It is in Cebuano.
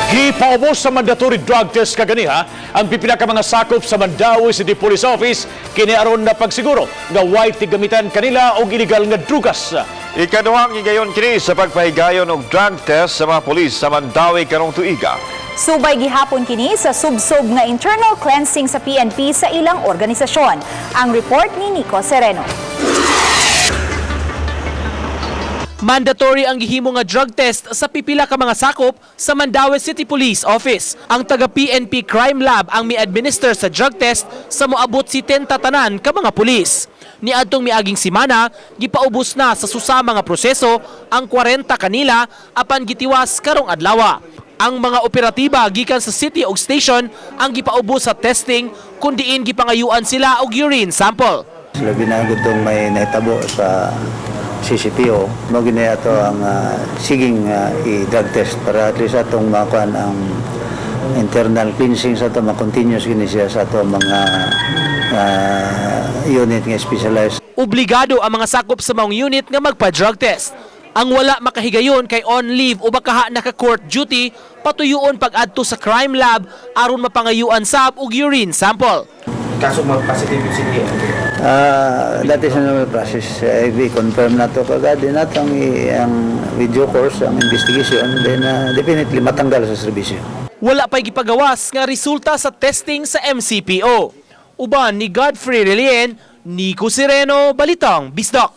Gipaubos sa mandatory drug test kaganiha ang pipila ka mga sakop sa Mandaue City Police Office kini aron na pagsiguro nga way tigamitan kanila og illegal nga drugas. Ikaduhang higayon kini sa pagpahigayon og drug test sa mga pulis sa Mandaue karong tuiga. Subay gihapon kini sa subsob nga internal cleansing sa PNP sa ilang organisasyon. Ang report ni Nico Sereno. Mandatory ang gihimo nga drug test sa pipila ka mga sakop sa Mandaue City Police Office. Ang taga PNP Crime Lab ang mi-administer sa drug test sa moabot si 10 tanan ka mga pulis. Niadtong miaging simana, gipaubos na sa susama nga proseso ang 40 kanila apan gitiwas karong adlawa. Ang mga operatiba gikan sa city og station ang gipaubos sa testing kun diin gipangayuan sila og urine sample. Labi na gutong may nahitabo sa CCPO, mao gini ato ang siging i-drug test para at least atong makuan ang internal cleansing sa ato, ma-continuous gini siya sa ato mga unit nga specialized. Obligado ang mga sakop sa maong unit nga magpa-drug test. Ang wala makahigayon kay on leave o bakaha naka-court duty, patuyuon pag-adto sa crime lab aron mapangayuan sab og urine sample. Kaso mag-positive yung sige. That is a normal process. I confirm na to kagad din nato ang video course, ang investigation, then definitely matanggal sa serbisyo. Wala pa'y gipagawas nga resulta sa testing sa MCPO. Uban ni Godfrey Relien, Nico Sereno, Balitang Bisdak.